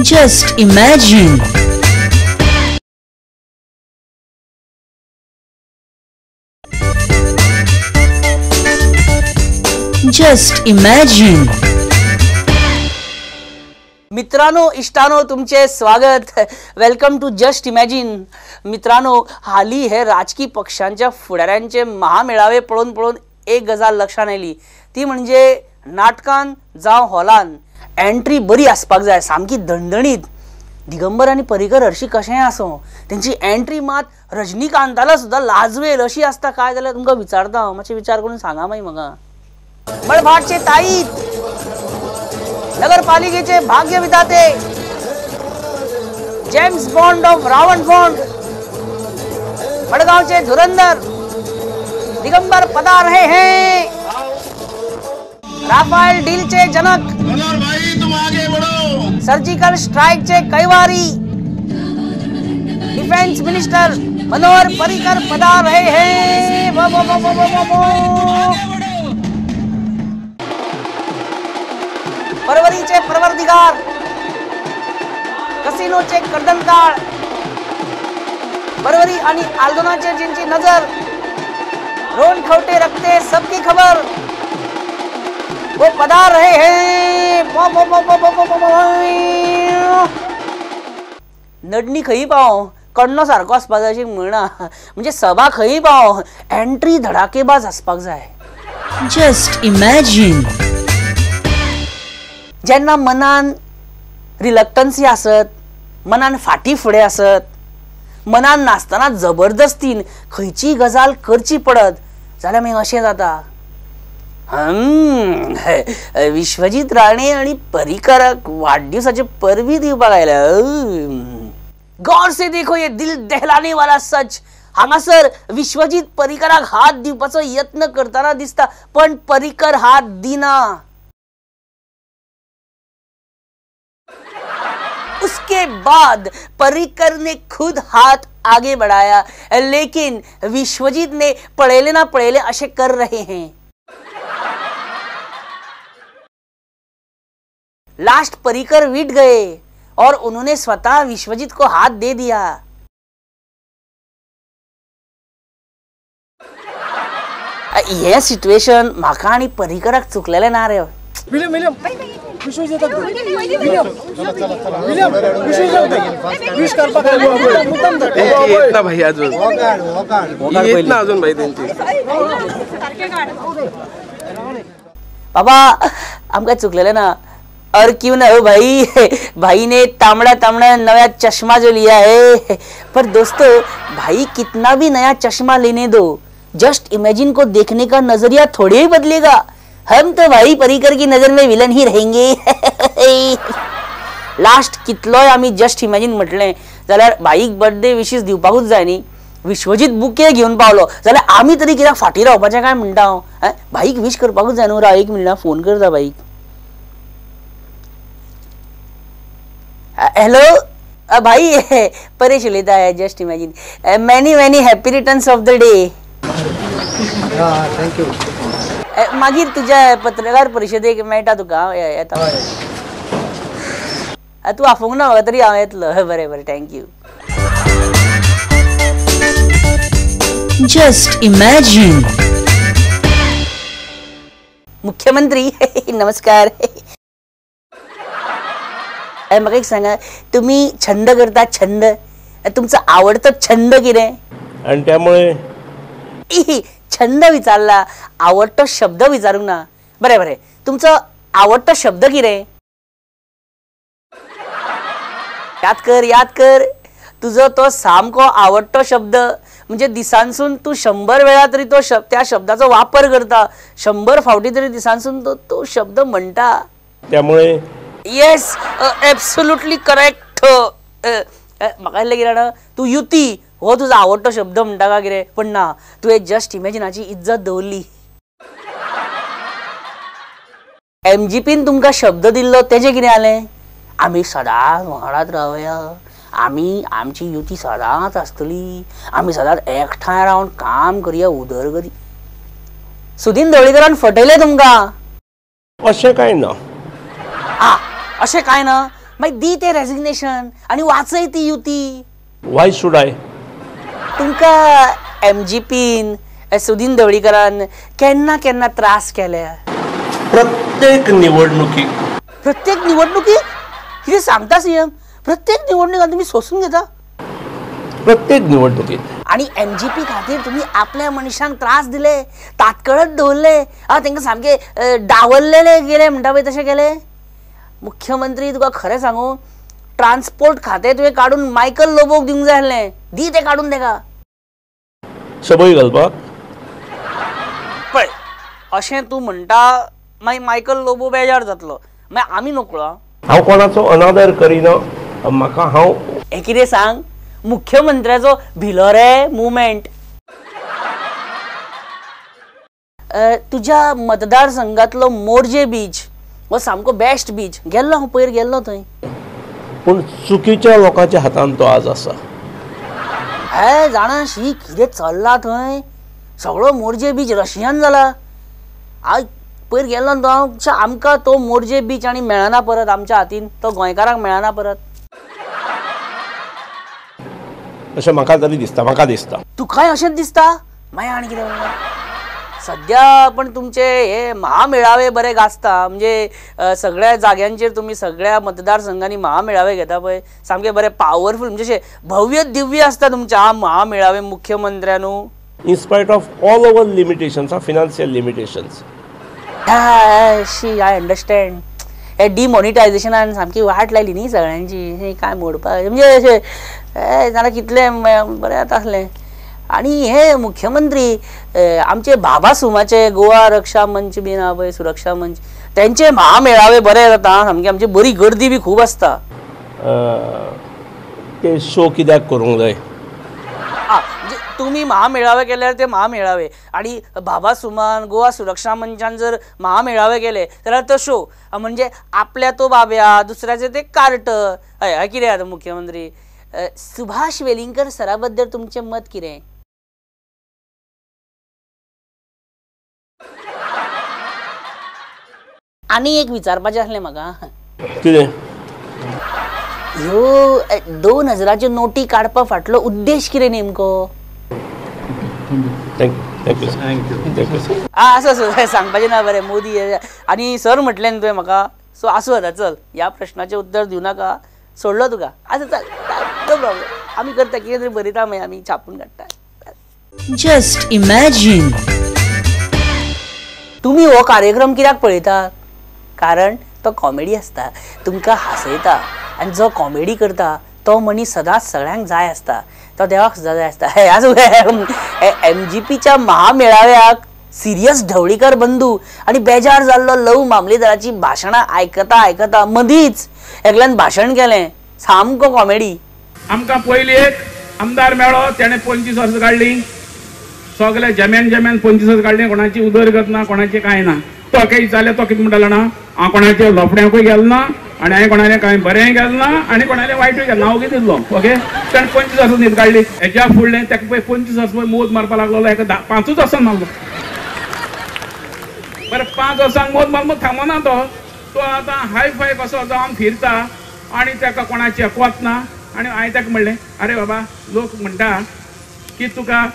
Just imagine. Just imagine. मित्रांनो, इश्टानो, तुमचे स्वागत. Welcome to just imagine. मित्रांनो, हाली हे राजकी पक्षांच्या फुडाऱ्यांचे महामेळावे पळोवन पळोवन एक गजाल लक्षात आयली, ती म्हणजे नाटकान जावं हॉलान एंट्री बरी आसपाक जाय, सामकी दणदणीत. दिगंबर आनी पर्रीकर हरशीं कशेंय आसूं, तेंची एंट्री मात रजनीकांताला सुद्दां लाजवेल अशी आसता काय जाल्यार तुमकां विचारता हांव, मातशें विचार करून सांगा मागीर म्हाका. मळभाटचे ताईत, नगरपालिकेचे भाग्य विधाते, James Bond of Ravan Ponda, मडगांवचे धुरंधर दिगंबर पधार रहे हैं, राफेल डीलचे जनक, भाई तुम आगे बढ़ो, सर्जिकल स्ट्राइकचे कैवारी, डिफेंस मिनिस्टर मनोहर पर्रिकर पधार रहे हैं. वो वो वो वो वो वो। परवरीचे परवरदिगार, कसिनोचे कर्दनकाळ, परवरी आणि आल्दोनाचे ज्यांची नजर, रोन खवटे रखते सबकी खबर, वो पधार रहे हैं. नडणी खंय पाव कण्णो सारको आसपाक जाय अशी म्हणा, म्हणजे सभा खंय पाव एंट्री धडाकेबाज आसपाक जाय. Just imagine. जेन्ना मनान रिलक्टन्सी आसत, मनान फाटी फुडें आसत, मनान नासतना जबरदस्तीन खंयचीय गजाल करची पडत जाल्यार मागीर अशें जाता. विश्वजीत राणे आनी पर्रीकराक वाडदिवसाचे परबीं दिवपाक आयल्या. गौर से देखो ये दिल दहलाने वाला सच. हांगासर विश्वजीत पर्रीकराक हात दिवपाचो यत्न करतना दिसता, पण पर्रीकर हात दिना. उसके बाद पर्रिकर ने खुद हाथ आगे बढ़ाया, लेकिन विश्वजीत ने पड़ेले ना पड़ेले अशे कर रहे हैं. लास्ट पर्रिकर विट गए और उन्होंने स्वतः विश्वजीत को हाथ दे दिया. ये सिच्युएशन म्हाका आनी पर्रीकराक चुकलेलें ना रे. भाई अजून येत ना अजून भाई त्यांची. बाबा आमकां चुकलेलें ना. और क्यों ना हो भाई, भाई ने तांबड़ा तांबड़ा नया चश्मा जो लिया है. पर दोस्तों, भाई कितना भी नया चश्मा लेने दो, जस्ट इमेजिन को देखने का नजरिया थोड़े ही बदलेगा. हम तो भाई पर्रिकर की नजर में विलन ही रहेंगे. लास्ट कितलोय आमी जस्ट इमेजिन म्हटलें जाल्यार भाईक बर्थडे विशीस दिवपाकूच जाय न्ही. विश्वजीत बुके घेवन पावलो जाल्यार आमी तरी कित्याक फाटीं रावपाचें काय म्हणटा हांव. भाईक विश करपाकूच जाय न्हू. राव एक मिनट, फोन करता भाईक. हॅलो भाई, परेश उलयता. Just imagine, many many happy returns of the day. Thank you. मागीर तुज्या पत्रकार परिशदेक मेळटा तुका, येता. तूं आफोवंक ना म्हाका तरी हांव येतलो. बरें बरें, thank you. Just imagine. मुख्यमंत्री नमस्कार. म्हाका एक सांगा, तुमी छंद करता, छंद तुमचो आवडतो छंद कितें? आनी त्यामुळे छंद विचारला, आवडतो शब्द विचारूंक ना. बरें बरें, तुमचो आवडतो शब्द कितें? याद कर, याद कर, तुजो तो सामको आवडतो शब्द म्हणजे दिसांसून तूं 100 वेळा तरी तो शब्द, त्या शब्दाचो वापर करता, 100 फावटी तरी दिसांसून तो तो शब्द म्हणटा. त्यामुळे येस, एब्सोल्युटली करेक्ट. म्हाका दिसलें कितें जाणा, तूं युती हो तुजो आवडतो शब्द म्हणटा काय कितें, पण ना, तुवें जस्ट इमेजिनाची इज्जत दवरली. एमजीपीन तुमकां शब्द दिल्लो तेजें कितें जालें? आमी सदांच वांगडाच रावया, आमी आमची युती सदांच आसतली, आमी सदांच एकठांय रावन काम करया, उदरगती. सुदीन ढवळीकरान फटयलें तुमकां. अशें कांय ना. आ, अशें कांय ना. मागीर दी तें रेजिग्नेशन आनी वाचय ती युती. Y should I? तुमकां एमजीपीन सुदीन ढवळीकरान केन्ना केन्ना त्रास केल्या? प्रत्येक निवडणुकीक. प्रत्येक निवडणुकीक? कितें सांगता सीएम? प्रत्येक निवडणुकान तुमी सोसून घेता? प्रत्येक निवडणुकीत. आनी एमजीपी खातीर तुमी आपल्या मनशांक त्रास दिले, तात्कळत दवरले, तांकां सामके डावललेले गेले म्हणटा पळय तशें केलें. मुख्यमंत्री तुका खरें सांगू, ट्रान्सपोर्ट खातें तुवें काडून मायकल लोबोक दिवंक जाय आसलें. दी तें काडून तेका. सबय घालपाक? पळय अशें तूं म्हणटा मागीर मायकल लोबो बेजार जातलो, मागीर आमी नकळो. हांव कोणाचो अनादर करिना, म्हाका हांव हें कितें सांग, मुख्यमंत्र्याचो भिलो रे मुवमेंट. तुज्या मतदारसंघातलो मोरजे बीच हो सामको बेस्ट बीच, गेल्लो हांव पयर, गेल्लो थंय. पूण चुकीच्या लोकांच्या हातान तो आज आसा. हे जाणा शी कितें चल्लां थंय, सगळो मोरजे बीच रशियान जाला. आज पयर गेल्लो न्हू हांव, आमकां तो मोरजे बीच आनी मेळना परत, आमच्या हातीन तो गोंयकारांक मेळना परत अशें म्हाका तरी दिसता. म्हाका दिसता. तुकाय अशेंच दिसता? मागीर आनी कितें म्हणटा? सद्या पण तुमचे हे महामेळावे बरे गाजता, म्हणजे सगळ्या जाग्यांचेर तुमी सगळ्या मतदारसंघांनी महामेळावे घेता पळय, सामके बरे पावरफूल, म्हणजे अशे भव्य दिव्य आसता तुमच्या महामेळावे मुख्यमंत्र्यानू. In spite of all our limitations, financial limitations. She I understand. हे डिमॉनिटायझेशनान सामकी वाट लायली न्ही सगळ्यांची, हे काय मोडपाक म्हणजे अशें जाल्यार कितलें बरें जाता आसलें. आनी हे मुख्यमंत्री आमचे बाबा सुमाचे गोवा रक्षा मंच बीन आहा पळय, सुरक्षा मंच, तेंचे महामेळावे बरे जाता सामके, आमची बरी गर्दी बी खूब आसता. ते शो कित्याक करूंक जाय? तुमी महामेळावे केल्यार ते महामेळावे, आनी बाबा सुमान गोवा सुरक्षा मंचान जर महामेळावे केले जाल्यार तो शो, म्हणजे आपल्या तो बाब्या दुसऱ्याचे ते कार्ट. हय कितें आतां मुख्यमंत्री सुभाष वेलिंगकर सरा बद्दल तुमचें मत कितें? आनी एक विचारपाचें आसलें म्हाका. कितें? ह्यो 2000च्यो नोटी काडपा फाटलो उद्देश कितें नेमको? Thank you thank you. आसूं आसूं, सांगपाचें ना बरें मोदी आनी सर म्हटलें न्ही तुवें म्हाका, सो आसूं आतां चल, ह्या प्रश्नाचें उत्तर दिवं नाका, सोडलो तुका, आसूं चल, नो प्रॉब्लेम, आमी करता कितें तरी बरयता मागीर आमी छापून काडटा. Just imagine. तुमी हो कार्यक्रम कित्याक पळयतात? कारण तो कॉमेडी आसता, तुमकां हांसयता, आनी जो कॉमेडी करता तो मनीस सदांच सगळ्यांक जाय आसता, तो देवाक सुद्दां जाय आसता. हे आसूं, एमजीपीच्या महामेळाव्याक सिरियस ढवळीकर बंधू आनी बेजार जाल्लो लव मामलेदाराची भाशणां आयकता आयकता मदींच एकल्यान भाशण केलें सामको कॉमेडी. आमकां पयलीं एक आमदार मेळ्ळो, तेणें 25 वर्सां काडली, सगळे जम्यान जम्यान 25 वर्सां काडली, कोणाची उदरगत ना, कोणाची कांय ना. तो काय विचारलें, तो कितें म्हणटालो ना, हांव कोणाचे लोफड्यांकूय गेलो ना आनी हांवें कोणालें कांय बरेंय गेलें ना आनी कोणालें वायटूय गेलें ना, हांव कितें दितलो? ओके, ताणें 25 वर्सां न्हीद काडली. हेज्या फुडलें ताका पळय 25 वर्सां पळय मोद मारपाक लागलो, हेका 5 वर्सां मारलो. बरें 5 वर्सांक मोद मारून थांबना तो, तो आतां हाय फाय कसो जावन फिरता आनी ताका कोणाचें कोत ना. आनी हांवें ताका म्हणलें, अरे बाबा, लोक म्हणटा की तुका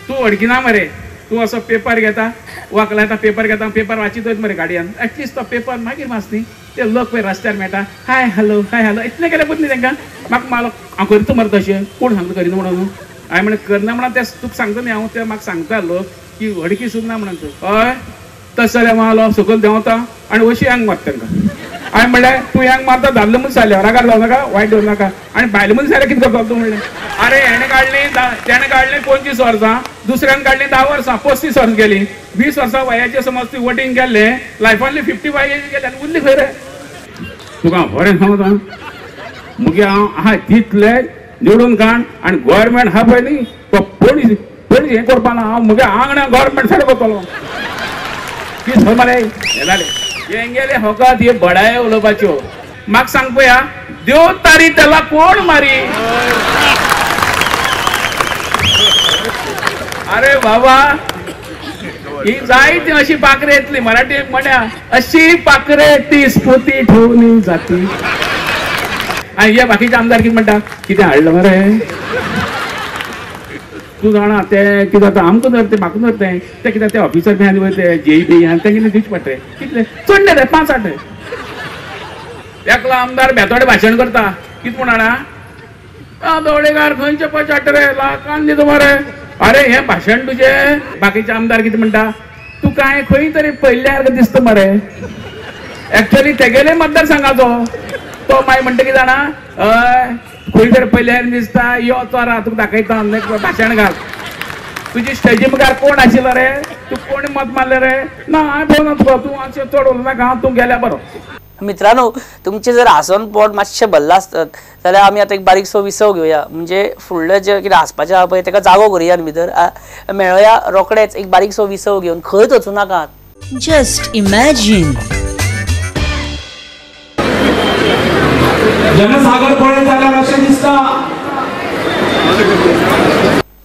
तूं वळखिना मरे, तूं असो पेपर घेता, वकला येता पेपर घेता, पेपर वाचीत वयता मरे गाडयेन, एटलिस्ट तो पेपर मागीर वाच न्ही, ते लोक पळय रस्त्यार मेळटा, हाय हॅलो हाय हॅलो इतलें केलें पुरो न्ही तांकां. म्हाका मालो हांव करता मरे तशें, कोण सांगता करिना म्हणून? हांवें म्हणलें करना म्हणून तें तुका सांगता न्ही हांव, तें म्हाका सांगता लोक की वडकी सुद्दां ना म्हणून तूं. हय तशें जाल्यार हांव सकयल देंवता आनी अशी यांग मारता तांकां. हांवें म्हणलें तूं यांग मारता, दादले मनीस जाल्यार रागार जावं नाका, वायट दवरूं नाका, आनी बायल मनीस जाल्यार कितें करता तूं म्हणलें. अरे हेणें काडली तेणें काडली 25 वर्सां, दुसऱ्यान काडली 10 वर्सां, 35 वर्सां गेली, 20 वर्सां वयाचे समज तूं वोटींग गेल्लें, लायफांतली 55 एज गेले आनी उरली खंय रे? तुका हांव बरें सांगता, मुगे हांव आहा तितले निवडून काड आनी गोवोरमेंट आहा पळय न्ही तो पणजी पणजी हें करपा ना, हांव मुगे आंगणा गोवोरमेंट साडे करतलो. कितें मरे हें जालें हेंगेले फकत हे बडाय उलोवपाच्यो. म्हाका सांग पळया, देव तारी त्याला कोण मारी? अरे बाबा, ही जायती अशी पाखरे येतली. मराठी एक म्हण्या, अशी पाखरे ती स्फूर्ती ठेवून जाती. आनी हे बाकीचे आमदार कितें म्हणटा, कितें हाडलं मरे तूं जाणा तें कितें जाता, आमकां धर तें म्हाका धर तें तें कितें ते ऑफिसर बी आनी वयता जेई बी आनी तें कितें दिवचें पडटा, कितले चड न्ही रे 5-8. एकलो आमदार बेतोडे भाशण करता, कितें म्हण जाणा, दवळेकार खंयचे 5-8 रे लाखान दिता मरे. अरे हें भाशण तुजें. बाकीचे आमदार कितें म्हणटा, तूं कांय खंय तरी पयल्या सारकें दिसता मरे. एक्चुअली तेगेले मतदारसंघाचो तो मागीर म्हणटा कितें जाणा, हय खंय तरी पयल्या दिसता, यो चोरा तुका दाखयता, भाशण घाल. तुजी स्टेजी मुखार कोण आशिल्लो रे, तूं कोण मत मारलें रे, ना हांवें पळोवना तुका, तूं मातशें चड उलोवं नाका, तूं गेल्यार बरो. मित्रांनो, तुमचें जर हांसोन पोट मातशें भरलां आसत जाल्यार आमी आतां एक बारीकसो विसव घेवया, म्हणजे फुडलें जें कितें हांसपाचें आहा पळय तेका जागो करुया न्ही भितर. मेळोया रोखडेच एक बारीकसो विसव घेवन, खंयच वचूं नाकात. Just imagine. जनसागर पळयत जाल्यार अशें दिसता.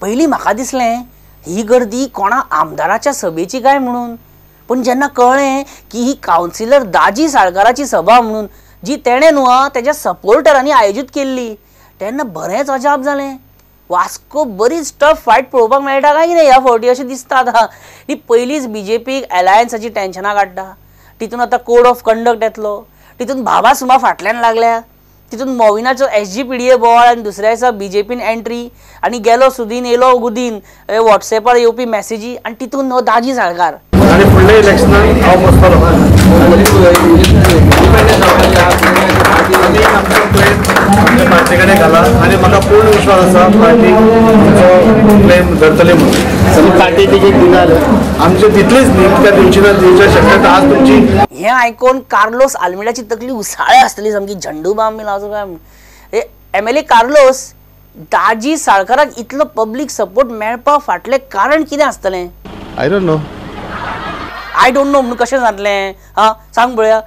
पयलीं म्हाका दिसलें ही गर्दी कोणा आमदाराच्या सभेची काय म्हणून, पूण जेन्ना कळ्ळें की ही कावन्सिलर दाजी साळकाराची सभा म्हणून, जी तेणें न्हू आं तेज्या सपोर्टरांनी आयोजीत केल्ली, तेन्ना बरेंच अजाप जालें. वास्को बरीच टफ फायट पळोवपाक मेळटा काय कितें ह्या फावटी अशें दिसता आतां. ही पयलींच बीजेपीक एलायन्साची टेन्शनां काडटा, तितून आतां कोड ऑफ कंडक्ट येतलो, तितून बाबा सुमा फाटल्यान लागल्या, तितून मोविनाचो SGPDA बोवाळ आनी दुसऱ्या दिसा बीजेपीन एंट्री, आनी गेलो सुदीन येयलो गुदीन वॉट्सएपार येवपी मॅसेजी, आनी तितून हो दाजी साळकार. आनी फुडल्या इलेक्शनाक हांव बसतलो. आमी आमचो क्लेम आमच्या पार्टी कडेन घाला आनी म्हाका पूर्ण विश्वास आसा पार्टी आमचो क्लेम धरतली म्हणून. पार्टी तिकीट दिना आमचे तितलीच न्ही, कित्याक दिवची ना, दिवच्या शक्यता आज तुमची. हें आयकोन कार्लोस आल्मेडाची तकली उसाळे आसतली सामकी, झंडू बाम बी लावचो काय. MLA Carlos, दाजी साळकाराक इतलो पब्लीक सपोर्ट मेळपा फाटलें कारण कितें आसतलें? I don't know. I don't know म्हणून कशें जातलें आं, सांग पळोवया.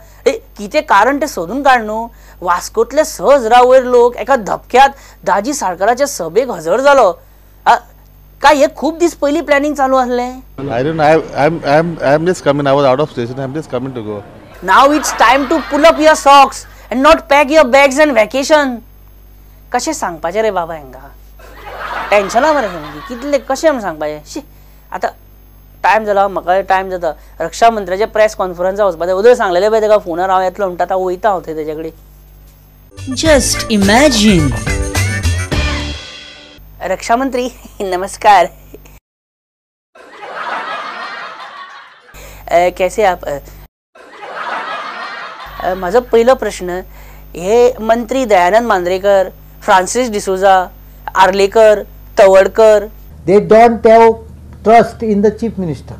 कितें कारण तें सोदून काड न्हू. वास्कोतले 6,000 वयर लोक एका धपक्यात दाजी साळकाराच्या सभेक हजर जालो. काय हे खूब दीस पयलीं प्लॅनिंग चालू आसलें? I don't know. I am just coming. I was out of station. I am just coming to go. Now it's time to pull up your socks and not pack your bags and vacation. कशें सांगपाचें रे बाबा हेंकां, टेन्शनां मरे सामकी, कितले कशें म्हूण सांगपाचें. शी, आतां टायम जाला, म्हाका टायम जाता. रक्षा मंत्र्याच्या प्रेस कॉन्फरन्साक वचपाचें, उदय सांगलेलें पळय तेका फोनार हांव येतलो म्हणटा, आतां वयता हांव थंय तेजे कडेन. Just imagine. रक्षा मंत्री नमस्कार, कैसे आप? म्हाजो पयलो प्रश्न, हे मंत्री Dayanand Mandrekar, Francis D'Souza, Arlekar, Tawadkar, they don't have trust in the chief minister.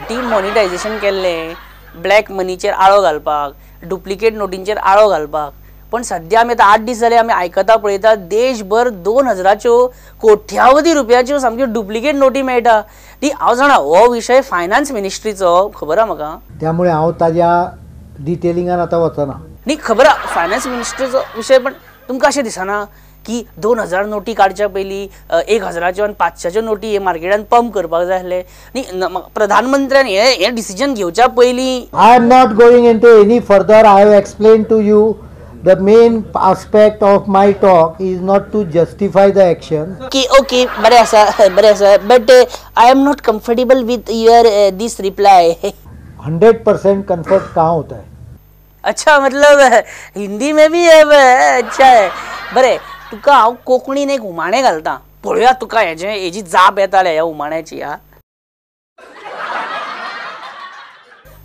Demonetisation केल्लें ब्लॅक मनीचेर आळो घालपाक, डुप्लिकेट नोटींचेर आळो घालपाक, पण सद्या आमी आतां 8 दीस जाले आमी आयकता पळयता देशभर 2000च्यो कोट्यावधी रुपयाच्यो सामक्यो डुप्लिकेट नोटी मेळटा. ती हांव जाणा हो विशय फायनान्स मिनिस्ट्रीचो, खबर आहा म्हाका, त्यामुळे हांव ताज्या डिटेलिंगान आतां वचना. न्ही खबर आहा फायनान्स मिनिस्ट्रीचो विशय, पण तुमकां अशें दिसना की 2000 नोटी काडच्या पयलीं 1000च्यो आनी 500च्यो नोटी हे मार्केटान पंप करपाक जाय आसले न्ही? प्रधानमंत्र्यान हें डिसिजन घेवच्या पयलीं. I am not going into any further. I have explain to you the main aspect of my talk is not to justify the action. Okay, okay, बरें आसा, बरें आसा, but I am not comfortable with your this reply. 100% comfort कहाँ होता है? अच्छा, मतलब हिंदी में भी है, अच्छा है. बरें, तुका हांव कोंकणीन एक उमाणें घालता, पळोवया तुका हेजें हेजी जाप येताले ह्या उमाण्याची. हा,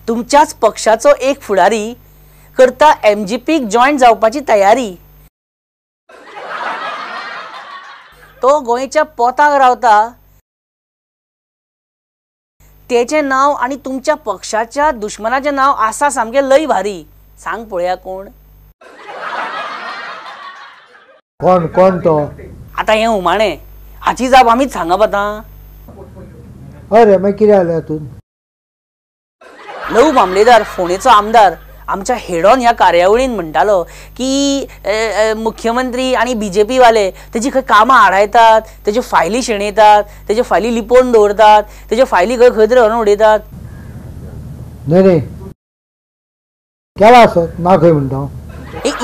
तुमच्याच पक्षाचो एक फुडारी करता MGPक जॉयन जावपाची तयारी, तो गोंयच्या पोताक रावता, तेचें नांव आनी तुमच्या पक्षाच्या दुश्मनाचें नांव आसा सामकें लय भारी. सांग पळोवया कोण? कोण कोण तो? आतां हें उमाणें, हाची जाप आमीच सांगप आतां. हय रे, मागीर कितें जालें हातूंत? लहू मामलेदार फोंडेचो आमदार आमच्या हेडॉन ह्या कार्यावळीन म्हणटालो की मुख्यमंत्री आनी बीजेपी वाले तेजी खंय कामां आडायतात, तेज्यो फायली शेणयतात, तेज्यो फायली लिपोवन दवरतात, तेज्यो फायली खंय खंय तरी व्हरून उडयतात. न्हय न्हय, केला आसत ना खंय म्हणटा.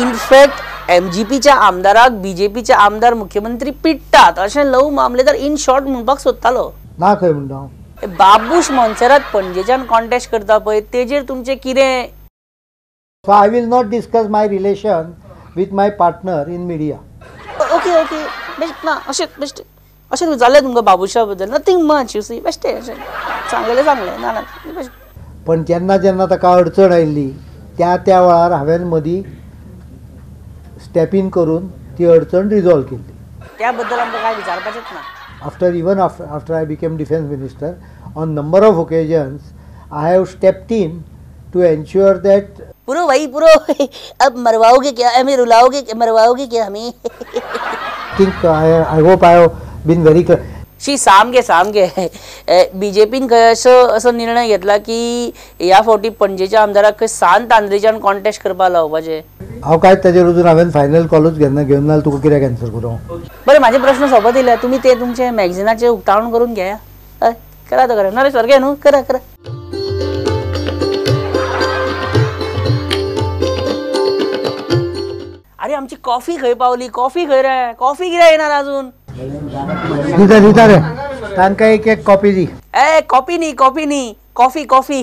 इनफॅक्ट एमजीपीच्या आमदाराक बीजेपीचे आमदार मुख्यमंत्री पिडटात अशें लव मामलेदार इन शॉर्ट म्हणपाक सोदतालो. ना खंय म्हणटा हांव. बाबूश मोन्सेरात पणजेच्यान कॉन्टेस्ट करता पळय तेजेर तुमचें कितें? So I will not discuss my relation with my partner in media. Okay okay best ना अशें बेस्ट अशें विचारलें तुमकां बाबूशा बद्दल नथींग मच you see बेश्टें अशें सांगलेलें सांगलें ना ना बेश्टें. पण जेन्ना जेन्ना ताका अडचण आयिल्ली त्या त्या वेळार हांवें मदीं स्टेप इन करून ती अडचण रिजॉल्व केल्ली. त्या बद्दल आमकां कांय विचारपाचेंच ना. After even after I became defence minister on number of occasions I have stepped in to ensure that. पुरो भाई पुरो, अब मरवाओगे क्या हमें, रुलाओगे मरवाओगे क्या हमें? Think I hope I have been very clear. शी सामके सामके बीजेपीन खंय असो असो निर्णय घेतला की ह्या फावटी पणजेच्या आमदाराक खंय सांत आंद्रेच्यान कॉन्टेस्ट करपाक लावपाचें. हांव कांय ताजेर अजून हांवें फायनल कॉलूच घेना घेवन नाल्यार तुका कित्याक एन्सर करूं? बरें म्हाजे प्रश्न सोंपत येयले, तुमी ते तुमचे मॅगझिनाचें उक्तावण करून घेया. हय करा तो करा ना रे सारकें न्हू, करा करा. अरे आमची कॉफी खंय पावली? कॉफी खंय रे? कॉफी कित्याक येणार अजून? दिता दिता रे तांकां एक एक कॉपी दी. ए कॉपी न्ही कॉफी न्ही कॉफी कॉफी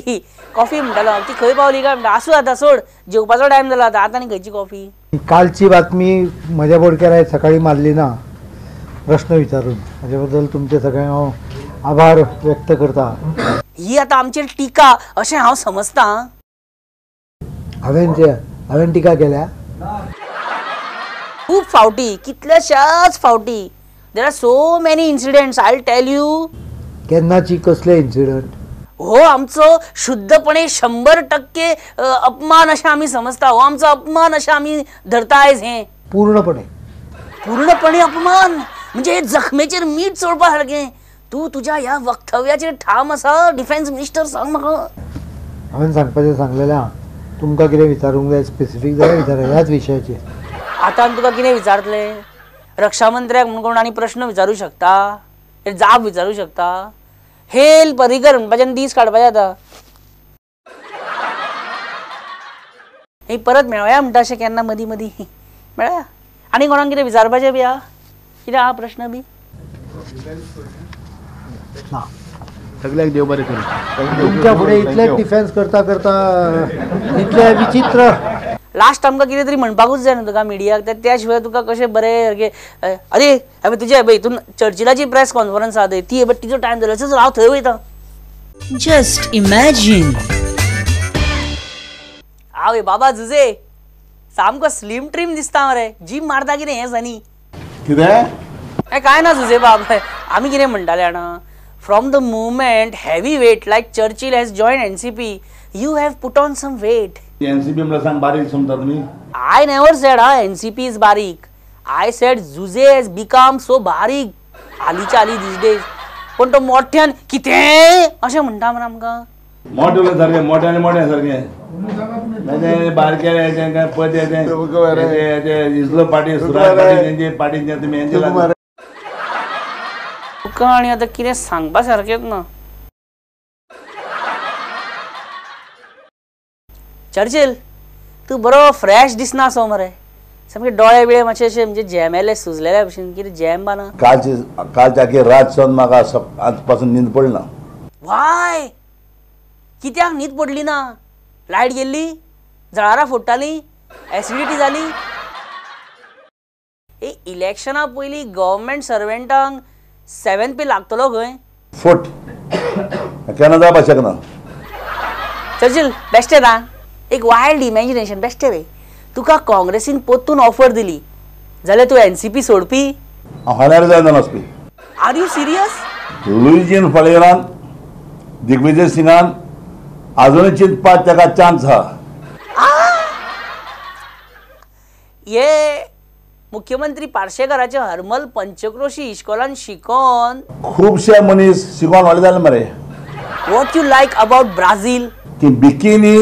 कॉफी म्हणटालो ती खंय पावली काय म्हणटा. आसूं आतां सोड, जेवपाचो टायम जाला आतां, आतां आनी खंयची कॉफी? कालची बातमी म्हज्या बोडक्यार आयज सकाळी मारली ना प्रश्न विचारून, हाजे बद्दल तुमचे सगळ्यांक हांव आभार व्यक्त करता. ही आतां आमचेर टिका अशें हांव समजता. हांवें टिका केल्या खूब फावटी, कितल्याशाच फावटी. There are so many incidents, I will tell you. केन्नाची कसले इन्सिडंट? हो आमचो शुद्धपणे 100% अपमान अशें आमी समजता. हो आमचो अपमान अशें आमी धरता आयज. हें पूर्णपणे पूर्णपणे अपमान म्हणजे जखमेचेर मीठ चोळपा सारकें. तूं तुज्या ह्या वक्तव्याचेर ठाम आसा डिफेन्स मिनिस्टर, सांग म्हाका. हांवें सांगपाचें सांगलेलें आहा, तुमकां कितें विचारूंक जाय स्पेसिफीक जाल्यार विचारा ह्याच विशयाचेर. आतां आमी तुका कितें विचारतले? रक्षा मंत्र्याक म्हणून कोण आनी प्रश्न विचारूं शकता, जाप विचारूं शकता? हेल पर्रीकर म्हणपाचें दीस काडपाचे आतां. हे परत मेळोया म्हणटा अशें केन्ना मदीं मदीं मेळोया. आनी कोणाक कितें विचारपाचें बी आहा? कितें आहा प्रश्न बी? ना सगळ्याक देव बरें करूं. तुमच्या फुडें इतले डिफेन्स करता करता इतले विचित्र लास्ट आमकां कितें तरी म्हणपाकूच जाय न्हू तुका मिडियाक, त्या शिवाय तुका कशें बरें सारकें. अरे हांवें तुजें पळय हितून चर्चिलाची प्रेस कॉन्फरन्स आहा थंय, ती तिचो टायम जालो तसोच हांव थंय वयता. Just imagine. आवय बाबा जुजे सामको स्लीम ट्रीम दिसता मरे, जीम मारता कितें हें सनी? कितें? कांय ना जुजे बाब, आमी कितें म्हणटाले जाणा, from the movement heavy weight like Churchill has join NCP, you have put on some weight. NCP म्हळ्यार सांग बारीक समजता तुमी? I never said हा एनसीपी is बारीक. I said Jose has become so बारीक हालींच्या हालीं these days. पण तो मोठ्यान कितें अशें म्हणटा मरे आमकां. मोठे सारकें, मोठ्यान मोठे सारकें बारके पळय इजलो पाटी सुराज पाटी तेंचे पाटी तुमी हेंचे. तुका आनी आतां कितें सांगपा सारकेंच ना. चर्चिल तूं बरो फ्रेश दिसना सो मरे, सामके डोळे बिळे मातशे अशे म्हणजे जॅमेले सुजलेल्या भशेन. कितें जॅम बा ना? कालची आखी रात सावन म्हाका आज पासून न्हीद पडना. वाय कित्याक न्हीद पडली ना? लायट गेल्ली, जळारां फोडटालीं, एसिडिटी जाली. ए इलेक्शना पयलीं गव्हर्मेंट सर्वंटांक 7 पे लागतलो खंय? फुट केन्ना जावपाक शकना. चर्चिल बेश्टें ना, एक वायल्ड इमॅजिनेशन बेश्टें रे. तुका काँग्रेसीन परतून ऑफर दिली जाल्यार तूं एनसीपी सोडपी? हांव जायना वचपी. Are you serious? Luizinho फलेरान Digvijay सिंगान अजूनय चिंतपाक ताका चान्स आहा. हे मुख्यमंत्री पार्शेकाराचे हरमल पंचक्रोशी इश्कोलान शिकोन खुबशे मनीस शिकोन व्हडले जाले मरे. What you like about Brazil? की बिकिनी.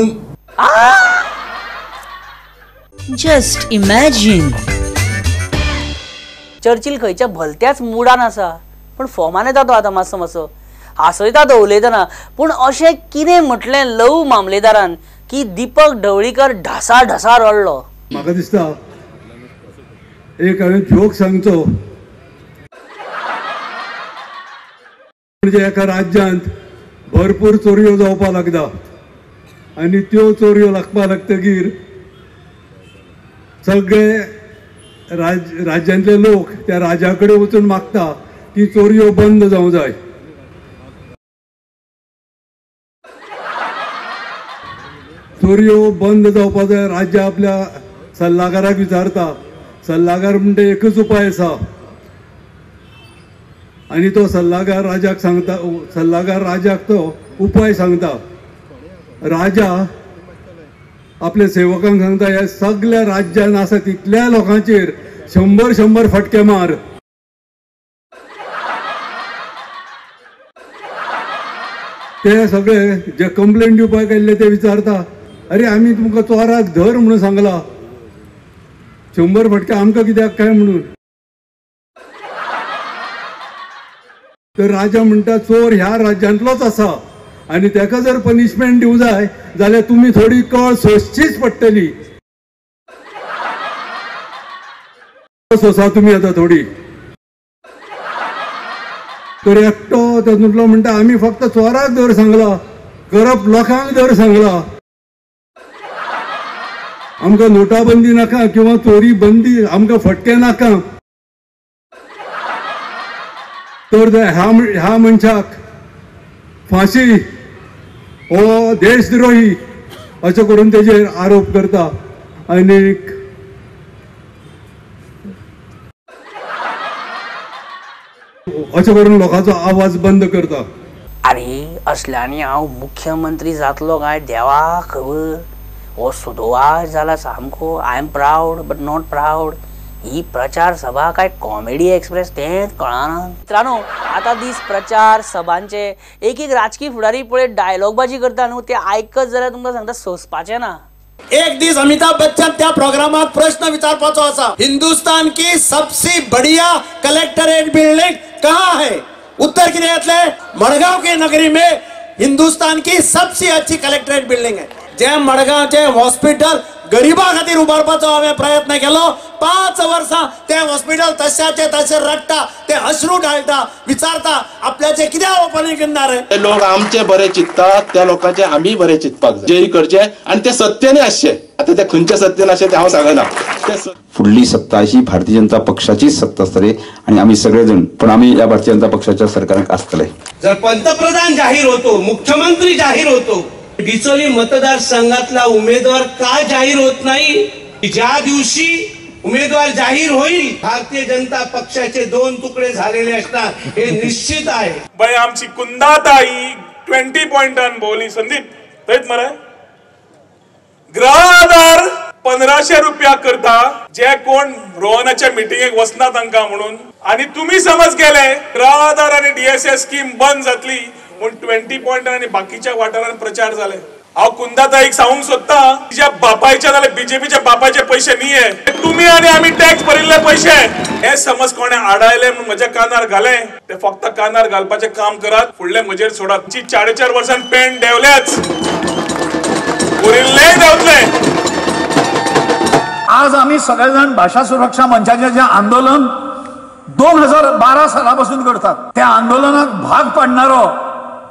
Just imagine. Churchill खंयच्या भलत्याच मुडान आसा, पण फॉर्मान येता तो आतां मातसो मातसो हांसयता तो उलयतना. पूण अशें कितें म्हटलें लव मामलेदारान की दीपक ढवळीकर ढासा ढासा रडलो. म्हाका दिसता एक हांवें जोक सांगचो म्हणजे एका राज्यांत भरपूर चोरयो जावपाक लागता आनी त्यो चोरयो लागपाक लागतकीर सगळे राज्यांतले लोक त्या राजा कडेन वचून मागता की चोरयो बंद जावंक जाय. चोरयो बंद जावपाक जाय राज्य आपल्या सल्लागाराक विचारता. सल्लागार म्हणटा एकच उपाय आसा आनी तो सल्लागार राजाक सांगता, सल्लागार राजाक तो उपाय सांगता. राजा आपल्या सेवकांक सांगता ह्या सगळ्या राज्यान आसा तितल्या लोकांचेर 100-100 फटके मार. ते सगळे जे कंप्लेंट दिवपाक आयिल्ले ते विचारता, अरे आमी तुमकां चोराक धर म्हणून सांगला, 100 फटके आमकां कित्याक काय म्हणून. तर राजा म्हणटा चोर ह्या राज्यांतलोच आसा आनी ताका जर पनिशमेंट दिवं जाय जाल्यार तुमी थोडी कळ सोंसचीच पडटली. सोंसा तुमी आतां थोडी. तर एकटो तातूंतलो म्हणटा आमी फक्त चोराक धर सांगला, करप लोकांक धर सांगला, आमकां नोटाबंदी नाका किंवा चोरी बंदी, आमकां फटके नाका. तर ह्या मनशाक फांशी हो देशद्रोही अशें करून तेजेर आरोप करता आनी अशें करून लोकांचो आवाज बंद करता. अरे असल्यांनी हांव मुख्यमंत्री जातलो काय देवा खबर. हो सुदोवास जाला सामको. I am proud but not proud. ही प्रचार सभा काय कॉमेडी एक्सप्रेस तेंच कळना. मित्रांनो आतां दीस प्रचार सभांचे एक एक राजकीय फुडारी पळय डायलॉगबाजी करता न्हू, ते आयकत जाल्यार तुमकां सांगता सोंसपाचें ना. एक दीस अमिताभ बच्चन त्या प्रोग्रामात प्रश्न विचारपाचो आसा, हिंदुस्तान की सबसे बढ़िया कलेक्टरेट बिल्डिंग कहाँ है? उत्तर कितें येतलें? मडगांव के नगरी में हिंदुस्तान की सबसे अच्छी कलेक्टरेट बिल्डिंग है. जे मडगांवचे हॉस्पिटल गरिबा खातीर उबारपाचो हांवें प्रयत्न केलो, 5 वर्सां तें हॉस्पिटल तशाचे तशें रडटा, ते अश्रू डाळटा, विचारता आपल्याचे कित्याक ओपनिंग करणार. लोक आमचे बरे चिंततात, त्या लोकांचे आमी बरे चिंतपाक जाय, जे करचे आनी ते सत्य आसचे. आतां ते खंयचे सत्य आसचे ते हांव सांगना. फुडली सत्ता अशी भारतीय जनता पक्षाचीच सत्ता आसतली आनी आमी सगळे जण पण आमी ह्या भारतीय जनता पक्षाच्या सरकाराक आसतले. जर पंतप्रधान जाहीर होतो, मुख्यमंत्री जाहीर होतो, डिचोली मतदारसंघातला उमेदवार का जाहीर होत नाही? ज्या दिवशी उमेदवार जाहीर होईल भारतीय जनता पक्षाचे 2 तुकडे झालेले असणार हे निश्चित आहे. बाई आमची कुंदाताई 20 पॉइंटान बोली. संदीप थंयच मरे गृह आधार 1500 रुपया करता जे कोण रोहनाच्या मिटिंगेक वचना तांकां म्हणून, आनी तुमी समज गेले गृह आधार आनी डीएसएस स्कीम बंद जातली म्हूण 20 पॉइंटान आनी बाकीच्या वाठारान प्रचार जाले. हांव कुंदाताईक सांगूंक सोदता, तिच्या बापायच्या नाल्यार बीजेपीच्या बापायचे पयशे न्ही हे, तुमी आनी आमी टॅक्स भरिल्ले पयशे. हे समज कोणें आडायले म्हूण म्हज्या कानार घाले ते फक्त कानार घालपाचें काम करात, फुडले म्हजेर सोडात. 4.5 वर्सां पेन देंवल्याच, उरिल्लेय देंवतले. आज आमी सगळे जाण भाशा सुरक्षा मंचाचें जें आंदोलन 2012 साला पासून करतात, त्या आंदोलनाक भाग पाडणारो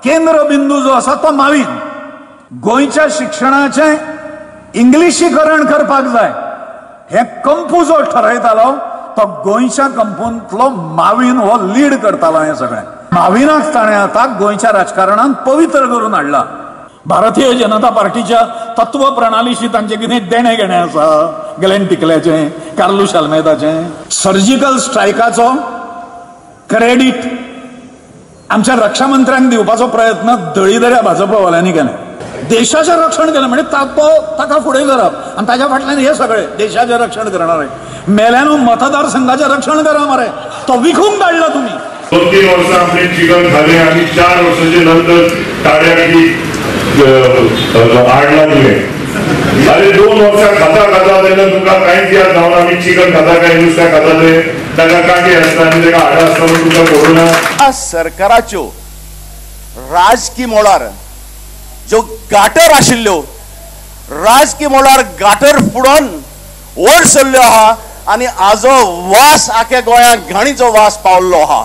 केंद्रबिंदू जो आसा तो मावीन. गोंयच्या शिक्षणाचें इंग्लिशीकरण करपाक जाय हें कंपू जो ठरयतालो तो गोंयच्या कंपूंतलो मावीन हो लीड करतालो. हें सगळें माविनाक ताणें आतां गोंयच्या राजकारणांत पवित्र करून हाडला. भारतीय जनता पार्टीच्या तत्व प्रणालीशी तांचें कितें देणें घेणें आसा, ग्लेन टिकल्याचें, कार्लूस आल्मेदाचें. सर्जिकल स्ट्रायकाचो क्रेडीट आमच्या रक्षा मंत्र्यांक दिवपाचो प्रयत्न दळीदऱ्या भाजपवाल्यांनी केलें. देशाचें रक्षण केलें म्हणजे तो ताका फुडें करप आनी ताच्या फाटल्यान हे सगळे देशाचें रक्षण करणार. मेल्यानू मतदारसंघाचें रक्षण करा मरे, तो विकूंक काडला तुमी. 2-3 वर्सां आपले चिकन खालें आनी 4 वर्सांचे नंतर ताड्याक आड लागले. अरे 2 वर्सां खाता खाता तेन्ना तुमकां कांयच याद जावना आमी चिकन खाता काय नुस्तें खाता, ते ताका कांटे आसता आनी ताका हाडां आसता म्हूण तुमकां कळना. सरकाराच्यो राजकी मळार ज्यो गाटर आशिल्ल्यो, राजकी मळार गाटर फुडोवन वयर सरल्यो आहा आनी आजो वास आख्या गोंयांक घाणीचो वास पावल्लो आहा.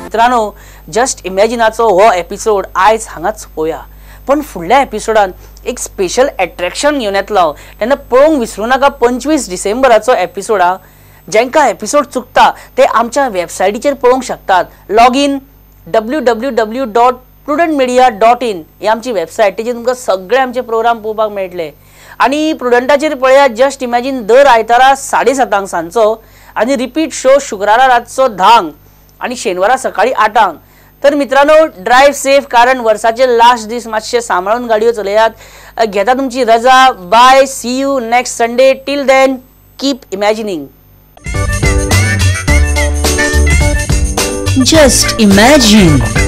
मित्रांनो, जस्ट इमॅजिनाचो हो एपिसोड आयज हांगाच सोंपोवया, पण फुडल्या एपिसोडान एक स्पेशल एट्रॅक्शन घेवन येतलो, तेन्ना पळोवंक विसरूं नाका. 25 डिसेंबराचो एपिसोड हा. जांकां एपिसोड चुकता ते आमच्या वेबसायटीचेर पळोवंक शकतात. लॉगीन www.prudentmedia.in ही आमची वेबसायट, तेजेर तुमकां सगळे आमचे प्रोग्राम पळोवपाक मेळटले. आनी प्रुडंटाचेर पळयात जस्ट इमॅजीन दर आयतारा 7:30 सांजचो आनी रिपीट शो शुक्रारा रातचो 10 आनी शेनवारा सकाळी 8. तर मित्रांनो, ड्रायव्ह सेफ, कारण वर्साचे लास्ट दीस मातशे सांबाळून गाडयो चलयात. घेता तुमची रजा. Bye, see you next Sunday. Till then keep imagining. Just imagine.